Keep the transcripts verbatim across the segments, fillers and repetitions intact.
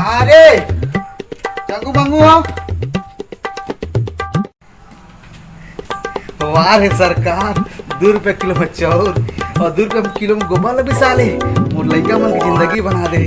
अरे, चंगू मंगू हो। वाह रे सरकार, दू रुपया किलो में चाउर अउ दू रुपया किलो में गोबर ल बिसा ले। मोर लइका मन के जिंदगी बना दे।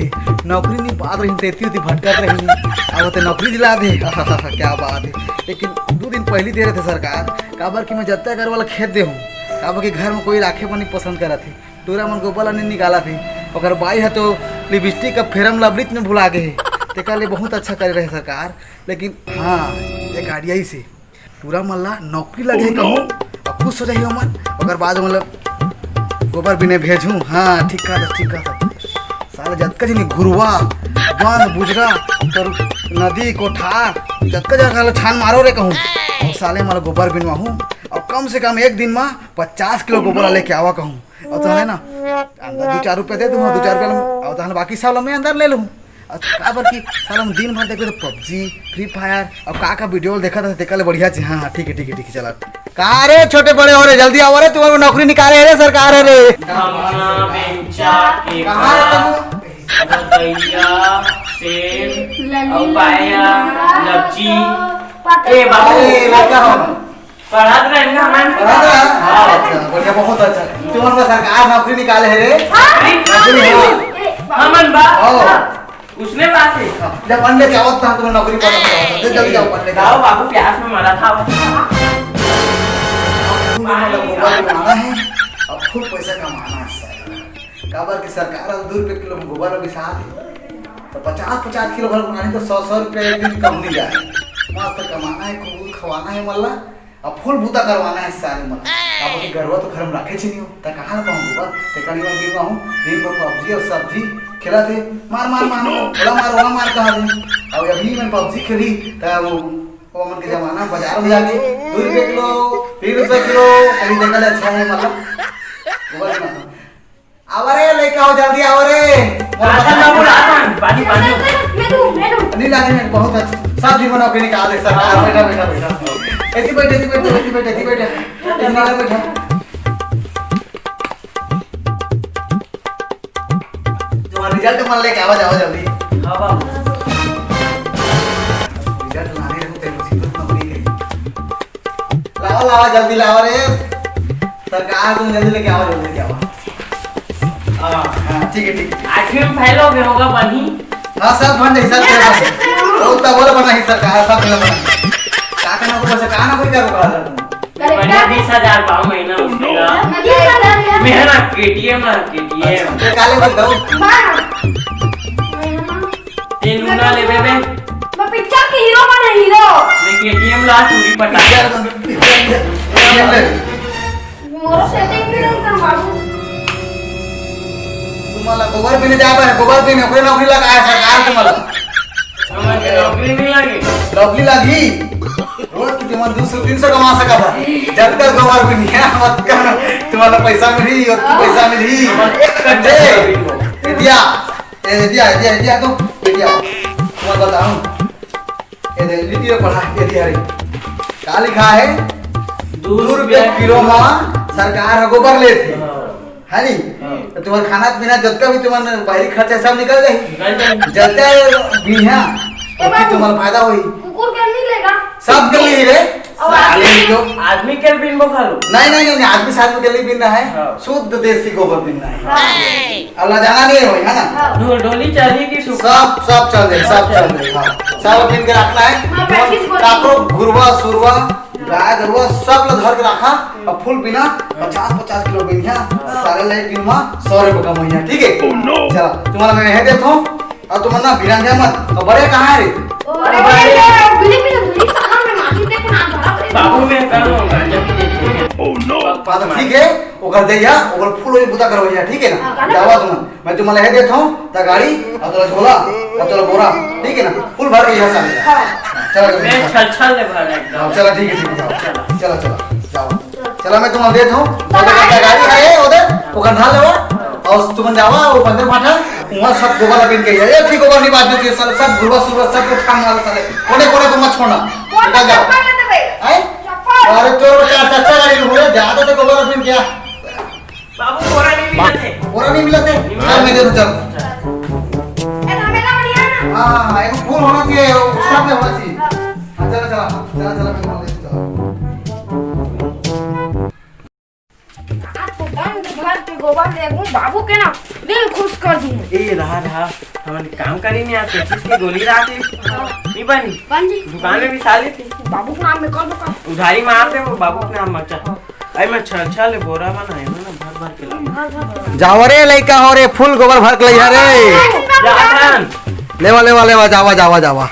नौकरी नइ पात रहिन, तेती ओती भटकत रहिन, अब ते नौकरी दिला दे। क्या बात हे। लेकिन दू दिन पहिली दे रहिथे सरकार, काबर कि मैं जत्ता घर वाला खेत दे हूँ, काबर कि घर में कोई राखे बर नइ पसंद करत हे। टूरा मन गोबर ला नइ निकालत हे। ओकर बाई ह तो लिपस्टिक का फेरम लवलीच में भुला गे हे। तेकर ले बहुत अच्छा करे रहे सरकार। लेकिन हाँ, एक आइडिया ही से टूरा मन ला नौकरी लगे कहूँ, अउ खुश हो जाही ओमन। ओकर बाद ओमन ला गोबर बिने भेजहूँ। हाँ, ठीक कहत, ठीक कहत। साले जतका झिन घुरवा, बंद, बुजरा, तर-, नदी, कोठार, जतका जगह ला छान मारो रे कहूँ, अउ साले मन ला गोबर बिनवाहूँ, अउ कम से कम एक दिन मा पचास किलो गोबर ला लेके आवा कहूँ। अउ तहन ना, अंदर दू चार रुपया दे दूँ, दू चार रुपया ला, अउ तहन बाकी सब ला मैं अंदर ले लूँ। अउ काबर कि साला हम दिन भर देखबे तो पबजी, फ्री फायर, अउ का का वीडियो देखत हे, तेकर ले बढ़िया चीज। हाँ, हाँ, ठीक हे, ठीक हे, ठीक हे, चला। का रे छोटे बड़े हो रे, जल्दी आवा रे, तुम्हारे नौकरी निकाले हे रे सरकार हे रे। धमना, बेंचा, कहाँ है केकड़ा, तुम? गदैया, सेब, लली, अउ पाया, लच्ची। पता ए बाबू। अरे, लड़का हो। पढ़त रहे ना हमन। पढ़त रहे? हाँ। अच्छा, बढ़िया, बहुत अच्छा। तुमन बर सरकार नौकरी निकाले हे रे। हाँ? नौकरी, हाँ। ए, हमन बा। हाँ। उसने बात है। हाँ, जब पढ़ लेके आवत था, तुम्हें नौकरी पर आवत था। जल्दी जाओ, पढ़ लेके आओ। बाबू, प्यास में मरा था। अब खूब मतलब गोबर बनाना है, अब खूब पैसा कमाना है सर। काबर कि सरकार अब दू रुपये किलो में गोबर बिसात हे, तो पचास पचास किलो भर बनानी तो सौ सौ रुपये एक दिन कम नहीं जाए। मस्त कमाना है, खूब खवाना है मल्ला। अब फुल बूता करवाना है सारे मन। अब के गरवा तो घर में रखे छी नहीं हो, त कहाँ ना पाऊँ गोबर? ते कनी बार बिनवाहूँ, दिन भर पबजी अउ सब्जी खेलत हे, मार, मार, मार, मार, ओला मार, ओला मार कहा दे। अब अभी मैं पबजी खेली, त वो, वो मन के जमाना, बाजार में जाके दू रुपये किलो, तीन रुपये किलो, कहीं देखा ले अच्छा है, मतलब, गोबर बिनवाहूँ। आवा रे, लइका हो, जल्दी आवा रे। राशन बाबू, राशन, पानी, पानी। मैं दूँ, मैं दूँ। नहीं लागे, नहीं, बहुत अच्छा। सब जीवन आपके निकाल दे, सर। हाँ, बैठा, बैठा, बैठा। ऐसी बैठ, ऐसी बैठ, ऐसी बैठ, ऐसी बैठ। ऐसी निकाल, बैठा। तुम्हारा रिजल्ट मन लेके आवा, जाओ जल्दी। हाँ, बाबू। रिजल्ट लाने रहूँ, तेरे को सीधे नौकरी के। लावा, लावा, जल्दी लावा रे। सरकार, तुम जल्दी लेके आवा, जल्दी लेके आवा। हाँ, हाँ, ठीक है, ठीक है। आठवीं में फेल हो गए होगा, बनी? हाँ, सब बन जाए, सब बन जाए। बहुत तगड़ा बना है सरकार, सब बना है। का करना को बस, का ना कोई करो, का तुम? बढ़िया, बीस हजार पाओ महीना उसमें का। बीस हजार यार। मेहनत, केटीएम है, केटीएम। अच्छा, ते काले बोल दो। माँ। ते लूना लेबे बे। मैं पिक्चर के हीरो बने, हीरो। मैं केटीएम ला चूड़ी पटा। पिक्चर बन, पिक्चर बन। मोरो सेटिंग भी नहीं कर मालूम। तुम्हाला गोबर पीने जाबे, गोबर पीने, ओकरे नौकरी लगा है सरकार तुम्हाला। हमारे नौकरी नहीं लगी। नौकरी लगी? रोज की तुमन दो सौ तीन सौ कमा सकत हा। जब तक गोबर पीने है, मत कर, तुम्हाला पैसा मिली, ओतकी पैसा मिली। ए, दिया, ए, दिया, दिया, दिया, तो, दिया। मैं बताऊं। ए, दे, लिखिए, पढ़ा, ए, दिया रे। का लिखा है? दू रुपया किलो मा सरकार ह गोबर लेथे। हाँ। है नी? हाँ। तो तुम्हारा खाना पीना, जतका भी तुम्हारा बाहरी खर्चा, सब निकल जाही। निकल जाही। जतका बिनिया, ए, ओतकी बाबू, तुम्हारा फायदा होही। कुकुर के नहीं लेगा? सब के लिए रे। और साले आदमी, जो आदमी के बिनबो खालू? नहीं, नहीं, नहीं, नहीं, आदमी साथ में के लिए बिनना है। हाँ। शुद्ध देसी गोबर बिनना है। हाँ। अल्लाह जाना नहीं है भाई, है ना? हाँ। ढो-, ढोली चाली की सुख। सब, सब चल रहे, सब चल रहे, हाँ। सब बिन के रखना है। हाँ, practice बोल। काकरो घुरवा, सुरवा, गाय गरुवा सब ला धर के रखा, अब फुल बिना पचास पचास किलो बिनिया, सारे ला एक दिन मा सौ रुपये कमइया, ठीक है? Oh no! चला, तुम्हारा मैं यही देता हूँ, और तुम ना बिरान जाए मत, और बड़े कहाँ है रे? अरे, अरे, अरे, अरे, बिली, बिली, बिली, साला, मैं माचिस देखो ना, धरा, अरे, बाबू, मैं कर लूँ, गांजा पी लेते हैं। Oh no! बात ठीक है, ओकर जइया, ओकर फुल वही बुता करवइया, ठीक है ना? हाँ, गाना जावा तुम। मैं तुम्हारा हे देत हूँ, त गाड़ी, अउ तोला झोला, अउ तोला बोरा, ठीक है ना? फुल भर के यहाँ सामने। हाँ। चला, चला, मैं चला। छल छल ले भर एकदम। हाँ, चला, ठीक है, ठीक है, जाओ। चला। चला, चला, जाओ। चला, मैं तुम्हारा देत हूँ, तो ओदे गाड़ी का गाड़ी है, ओदे, ओकर ढाल लेवा, अउ तुम जावा, वो बंदर माथा, वहाँ सब गोबर लपेट के, ये ठीक गोबर नहीं बात नहीं, साले सब गोबर सुबर सब को ठान मारो साले, कोने कोने को मत छोड़ना, निकल जाओ। चप्पल लेते भाई। आए? चप्पल। अरे तोर चार चक्का गाड़ी में हो गया, ज्यादा तो गोबर लपेट गया। बाबू, बोरा नहीं मिलत हे। बोरा नहीं मिलत हे? नहीं मिलत। चल, मैं दे दूँ, चल। ए, तो हमें ना बढ़िया ना। हाँ, हाँ, हाँ, ये, वो साथ में होना चाहिए। हाँ, चला, चला, चला, चला, मैं बोल देता हूँ। आज तो दंड भर के गोबर लेगू, बाबू के ना दिल खुश कर दूँ। ए, रहा, रहा, हमन काम करी नहीं, आज पच्चीस के गोली रहा थे। हाँ। नहीं बनी। बन जी। दुकान में भी साले थे। बाबू के नाम में कर दो काम। उधारी मार दे, वो बाबू के नाम में, चल। हाँ। अरे, मैं छह, छह ले बोरा बनाए ना, भर भर के लाऊं। जावा रे लइका हो रे, फुल गोबर भर के लइहा रे। जा, जा। लेवा, लेवा, लेवा, जावा, जावा, जावा।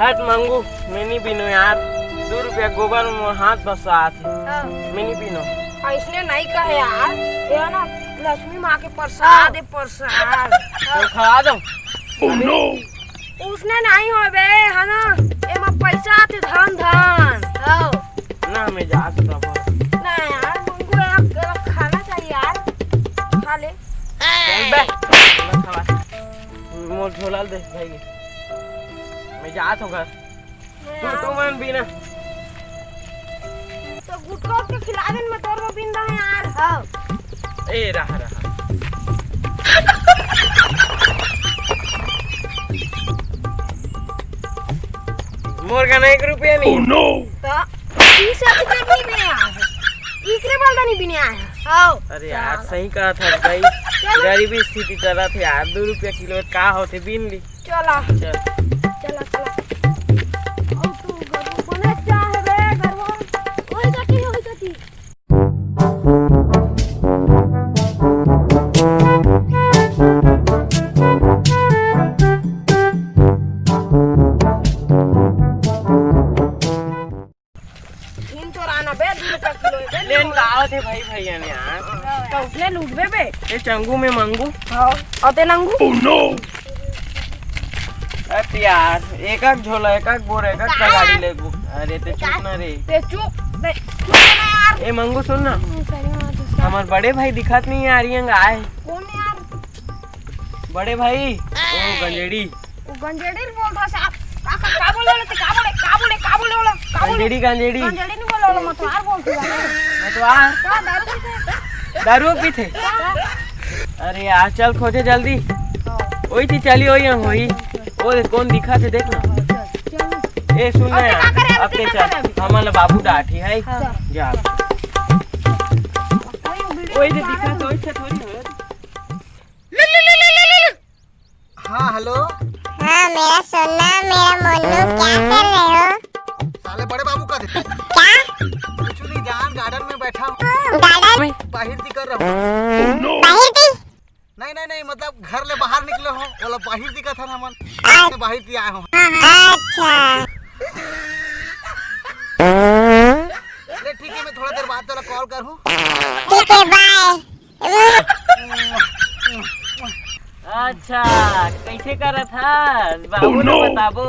हट मंगू, मैं नहीं बीनो यार। दू रुपया गोबर में मोर हाथ बसा आथे। हाँ। मैं नहीं बीनो। अइसने नहीं कहे यार, ये ना लक्ष्मी माँ के प्रसाद है, प्रसाद। तो खवा दो। उसने नहीं होबे, है ना? एमा पैसा आथे, धन, धन। हाँ। ना, मैं जा सकता हूँ। ना यार, मंगू, एक, एक खाना चाहिए यार। खा ले। चल बे, मैं खवा। मोर झोला दे भाई। मैं जात हूँ घर। तू, तू मन बीना। तो गुटखा उटखा खिला देन, मैं तोर बर बीन रहा यार। हाँ। ए, रहा, रहा। मोर कना एक रुपया नहीं। तो तीस रुपया नहीं बीने आए हैं। इकरे बल नहीं बीने आए हैं। हाँ। अरे यार, सही कहा था भाई। चलो। गरीबी स्थिति चलत हे यार, दू रुपया किलो का होथे, बीन ली। चला। चल। चला, चला। अउ तू गरु बने चाहे रे, गरवा। ओई कती, ओई कती। झिन चोराना बे, दू रुपया किलो हे बे। लेन का आवत हे भाई, भैया ने यार। तो उसने लूटबे बे। ए चंगू में मंगू। हाँ, अउ ते नंगू। Oh no! अरे यार, एक एक झोला, एक एक बोरा, एक एक का? गाड़ी लेगू। अरे ते चुप ना रे। ते चुप बे, चुप ना यार। ए मंगू सुन ना। हम्म, सही बात है। हमर बड़े भाई दिखत नहीं यार, ये आए। कौन यार? बड़े भाई, ओ गंजेड़ी। वो गंजेड़ी बोल रहा साहब। का, का, का बोले वाला? का बोले, का बोले, का बोले वाला? का बोले? गंजेड़ी, गंजेड़ी। गंजेड़ी नहीं बोले वाला, मतवार बोल दिया। मतवार? का दारू पीथे? दारू पीथे? हाँ। अरे यार, चल खोजे जल्दी। हाँ। ओई थी चली, ओई यहाँ होई। ओ, कौन दिखा थे, देख ना। हाँ, चल, चल। ए, सुन ना अबे यार, का करे, अबे अबे का चल। करे? हमारा बाबू डांटी है। हाँ। जा। ओई थी दिखा तो, ओई थी थोड़ी हो। हाँ, हेलो। हाँ, मेरा सोना, मेरा मोनू, क्या कर रहे हो? साले बड़े बाबू का दे। क्या? कुछ नहीं जान, गार्डन में बैठा हूँ। गार्डन? बाहिर दी कर रहा हूँ। बाहिर दी? नहीं, नहीं, नहीं, मतलब घर ले बाहर निकले हो, बोला बाहिर दिखा था ना मन। अच्छा। बाहिर दी आए हो। अच्छा। ले ठीक है, मैं थोड़ा देर बाद तोला कॉल कर हूँ। ठीक है, बाय। अच्छा, कैसे करत हस? बाबू ने बताबो।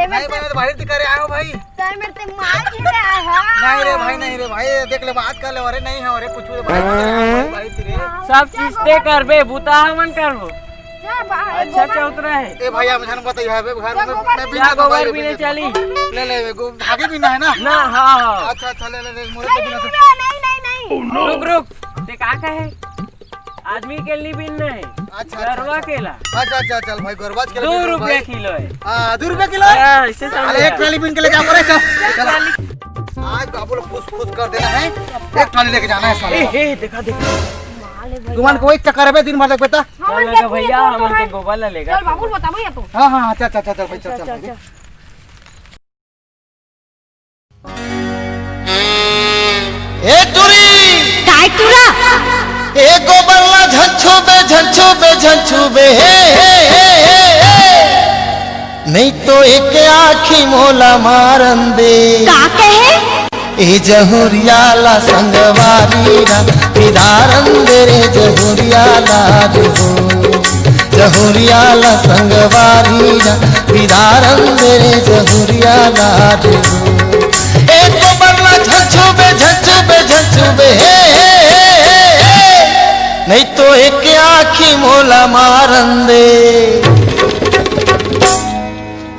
ए, नहीं, मैं तो बाहर से करे आयो भाई। तै मेरे ते मार के ले आए हो। नहीं रे भाई, नहीं रे भाई, देख ले, बात कर ले। अरे नहीं है, अरे कुछ रे भाई, बाहर से रे। सब चीज ते करबे, बुता हमन करबो। जा बाहर, अच्छा, गोबर। चौतरा है। ए भाई, हम झन बताइए, घर में गोबर मैं जा, बिना गोबर दवाई भी ले बिना चली। ले ले, गो-, भागे भी ना है ना? ना, हाँ, हाँ। अच्छा, अच्छा, ले ले ले, मोरे ले, को बिना ले, ले, नहीं, नहीं, नहीं। रुक, रुक, ते का कहे? आदमी के लिए बिन नहीं, अच्छा, अच्छा, गरवा अच्छा। के ला। अच्छा, अच्छा, चल भाई, गरवा के दो लिए बिन रुपया भाई। किलो है। हाँ, दो रुपया किलो है? हाँ, इसे समझ अरे, एक आ। ट्राली बिन के ले जा, परे, चल। चल, चल। आज बाबू लोग खुश, खुश कर देना है, एक ट्राली लेके जाना है साला। ए, ए, देखा, देखा। तुमन को एक चक्कर है बे, दिन भर देख बेटा। हाँ, चल, मैं लेके भैया, जाता हूँ, हमन के भाई। गोबर ला लेगा। चल, बाबू, बता भैया तू। हाँ, हाँ, हाँ, चल, चल, चल, चल, भाई, चल, अच्छा, चल, अच्छा, भाई। अच्छा। ए टुरी! काय टुरा? ए गोबर ला झन छूबे, झन छूबे, झन छूबे, हे, हे, हे, हे, हे। नहीं तो एक आँखी मोला मारन दे। का कहे? ए जहुरिया ला संगवारी रा, बिदारन दे रे जहुरिया ला रे हो। जहुरिया ला संगवारी रा, बिदारन दे रे जहुरिया ला रे हो। ए गोबर ला झन छूबे, झन छूबे, झन छूबे, हे, हे, हे, हे, हे। मोला मारन दे।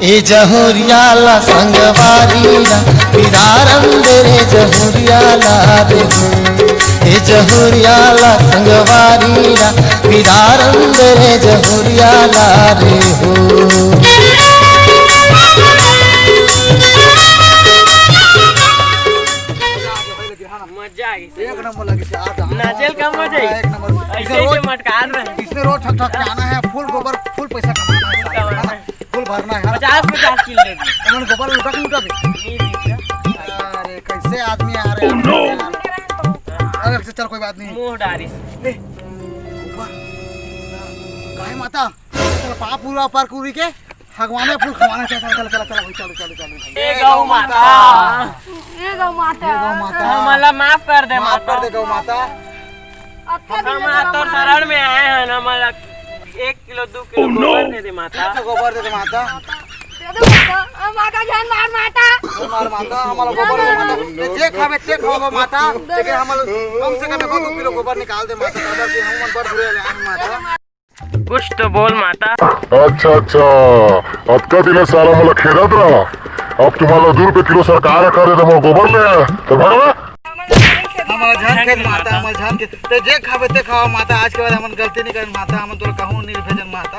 ए जहुरिया ला संगवारी ला बिदारन दे रे जहुरिया ला रे हो। ए जहुरिया ला संगवारी ला बिदारन दे रे जहुरिया ला रे हो। मजा आ गई। एक नंबर लगी से, आ जा। नाचेल कम हो जाई। एक नंबर। ऐसे, ऐसे मटकार रहे। इसने रोज ठक ठक के आना है, फुल गोबर, फुल पैसा कमाना है, साला, है ना? फुल भरना है। पचास पचास किलो लेगी। उन्होंने गोबर लुटा के लुटा भी। नहीं, नहीं, नहीं। अरे, कैसे आदमी आ रहे हैं यार। अरे, चल, कोई बात नहीं। मुंह डारिस। ए, गोबर। गाय माता, चल, पाप पूरा पर पूरी के। भगवान फूल खवाना, चल, चल, चल, चल, चल, चल, चल, चल। ए गौ माता। ए गौ माता। ए गौ माता। हमला माफ कर दे माफ माता। कर दे गौ माता। अतका दिन हम ले तोर शरण में आए हैं, हमला एक किलो, दो किलो गोबर दे दे माता। अच्छा, गोबर दे दे माता। दे दे माता। ए माता, जान मार माता। ए मार माता, हमला गोबर दे माता। ए जे खावे ते खावे माता। लेकिन हमला कम से कम एक दो किलो गोबर निकाल दे माता, दादा जी, हम मन बड़ बुरे ले आए हैं माता। कुछ तो बोल माता। अच्छा अच्छा, अतका दिन सारा मोला खेदत रहा, अब तुम्हारा दू रुपये किलो सरकार कर दे, मोर गोबर ले, तो भगवा। हमारा झन खेत माता, हमारा झन खेत। ते जे खावे ते खावा माता, आज के बाद हमन गलती नहीं करन माता, हमन तोला कहूँ नहीं भेजन माता,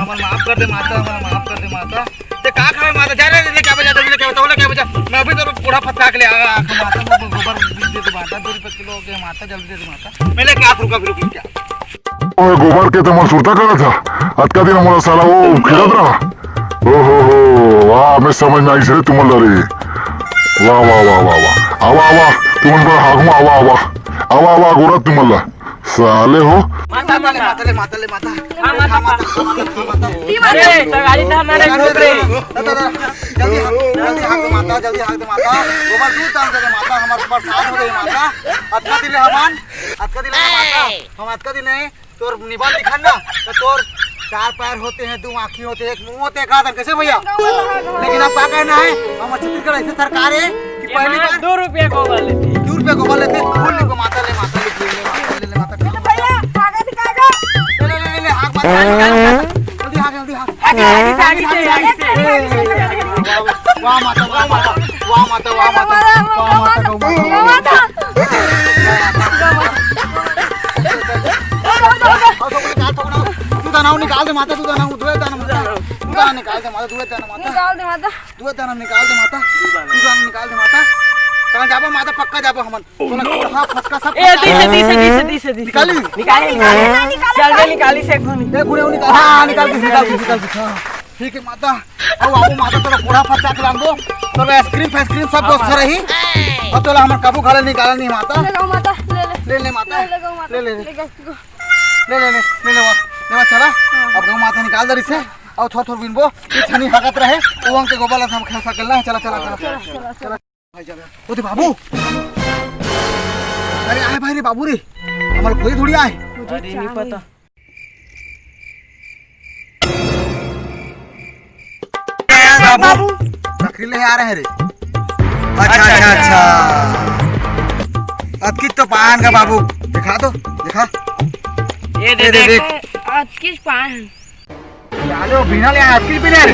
हमन माफ कर दे माता, हमन माफ कर दे माता। ते का खावे माता, जा रे, लेके आवे जा, जल्दी लेके आवे, तो लेके आवे जा। मैं अभी तो बूढ़ा फटका के ले आ, आ, माता, मोर गोबर दे दे माता, दू रुपये किलो हो गया माता, जल्दी दे दे माता। मैं लेके आ, रुका, रुक, रुक, रुक। ओए गोबर के तो मन सुरता करत था, अतका दिन मोला साला वो खेलत रहा। ओ हो हो, वाह, मैं समझ में आइस रे तुमन ला रे। वाह, वाह, वाह, वाह, वाह। आवा, आवा, तुमन बर हागू, आवा, आवा। आवा, आवा, गोरा तुमन ला। साले हो। माता, माता, माता, ले, माता, ले, माता। हाँ, माता, हाँ, माता, हाँ, माता, हाँ, माता। अरे, तगारी था हमारे अरे, झोपड़े। अरे, अरे, जल्दी हाक, जल्दी हाक दे माता, जल्दी हाक दे माता। गोबर दूध दान दे दे माता, हमारे बरसात हो गई माता। अतका दिन ले हमान, अतका दिन ले माता, हम अतका दिन नहीं, तोर निबंध लिखन ना, तो तोर चार पैर होते हैं, दो आँखी होते हैं, एक मुंह होते हैं, कहा था कैसे भैया? लेकिन अब का कहना है, हमारे छत्तीसगढ़ ऐसे सरकार है कि ये पहली मार बार दो रुपया गोबर लेते। दो रुपया गोबर लेते, फूल लिखो, माता ले, माता लिख ले, ले, माता ले, ले, माता। तो भैया, कागज, कागज। ले, ले, ले, ले, ले, हाथ मार, जल्दी हाथ, जल्दी हाथ। आगे, आगे से, आगे से, आगे से। वाह माता, वाह माता, वाह माता, वाह माता, वाह माता, गौ माता, गौ माता। गौ माता। और सब निकाल, थोड़ा। तू दाना निकाल दे माता, तू दाना, तू दाना माता। तू दाना निकाल दे माता, तू दाना माता। निकाल दे माता। तू दाना निकाल दे माता। तू दाना निकाल दे माता। कहाँ जाबो माता, पक्का जाबो हमन। तोला कोढ़ा फटका सब ए, पक्का। दिसे, दिसे, दिसे, दिसे, दिसे। निकाली? निकाली, निकाली। निकाली, निकाली। चल बे, निकाली से एक ठो निकाल। ए, गुड़े निकाल। हाँ, निकाल दिस, निकाल दिस, निकाल दिस। हाँ। ठीक है माता। अब आबो माता, तोला कोढ़ा फटका खिलाबो। तोला आइसक्रीम फाइसक्रीम सब व्यवस्था रही। और तोला हमर कभू घाले निकाला नहीं माता। ले गौ माता, ले ले। ले ले माता। ले ले गौ माता। ले ले। ले गौ, गौ। ले, ले, ले, ले, ले, वाह, ले, वाह, चला। हाँ। अब गौ माता निकाल दे रिसे, अउ थोर, थोर बिनबो, ये छनी हाकत रहे, वो अंग के गोबर ला हम खेल सकेला है, चला, चला, चला। चला, चला, चला। भाई, चला। ओ, दे बाबू। अरे, आए भाई रे, बाबू रे। हमारे कोई थोड़ी आए। अरे, नहीं पता। बाबू, लकड़ी ले आ रहे हैं रे। अच्छा, अच्छा, अच्छा। अतकी तो पान का बाबू, दिखा दो, दिखा। ये दे, ये दे, देख। देख। अतकी पान। चलो, बिना ले आया, अतकी भी ले रे।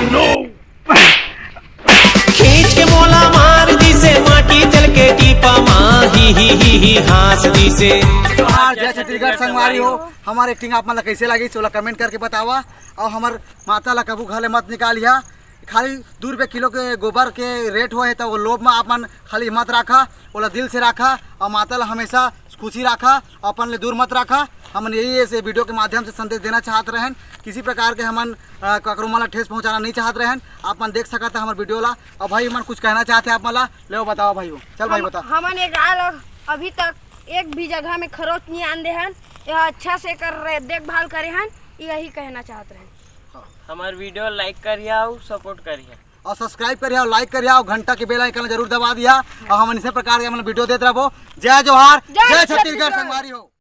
खींच के मोला मार दिसे, माटी जल के टीपा मा, ही, ही, ही, ही, हाँस दिसे। जोहार, जय छत्तीसगढ़ संगवारी हो। हमारे एक्टिंग आप मन ला कैसे लगी, चोला कमेंट करके बतावा। और हमर माता ला कभू घर ले मत निकालिहा। खाली दू रुपये किलो के गोबर के रेट होए हे, त वो लोभ में आप मन खाली मत राखा, ओला दिल से राखा और माता ला हमेशा खुशी राखा, अपन ले दूर मत राखा। हमन यही इस वीडियो के माध्यम से संदेश देना चाहत रहन। किसी प्रकार के हमन, अ, ककरो मन ला ठेस पहुँचाना नहीं चाहत रहन। आप मन देख सकत है हमर वीडियो ला। अब भाई मन कुछ कहना चाहते हैं आप मन ला, ले बताओ भाई, चल भाई हम, बता। हमन ये गाय ला अभी तक एक भी जगह में खरोच नहीं आन दे हन। यह अच्छा से कर रहे, देखभाल करे हन, यही कहना चाहत रहे। हमार वीडियो लाइक करिया और सपोर्ट करिया। और सब्सक्राइब करिया और लाइक करिया और घंटा के बेल आइकन जरूर दबा दिया। और हमन इसे प्रकार के हमन वीडियो देत रहबो। जय जोहार, जय जय छत्तीसगढ़ छत्तीसगढ़। संगवारी हो।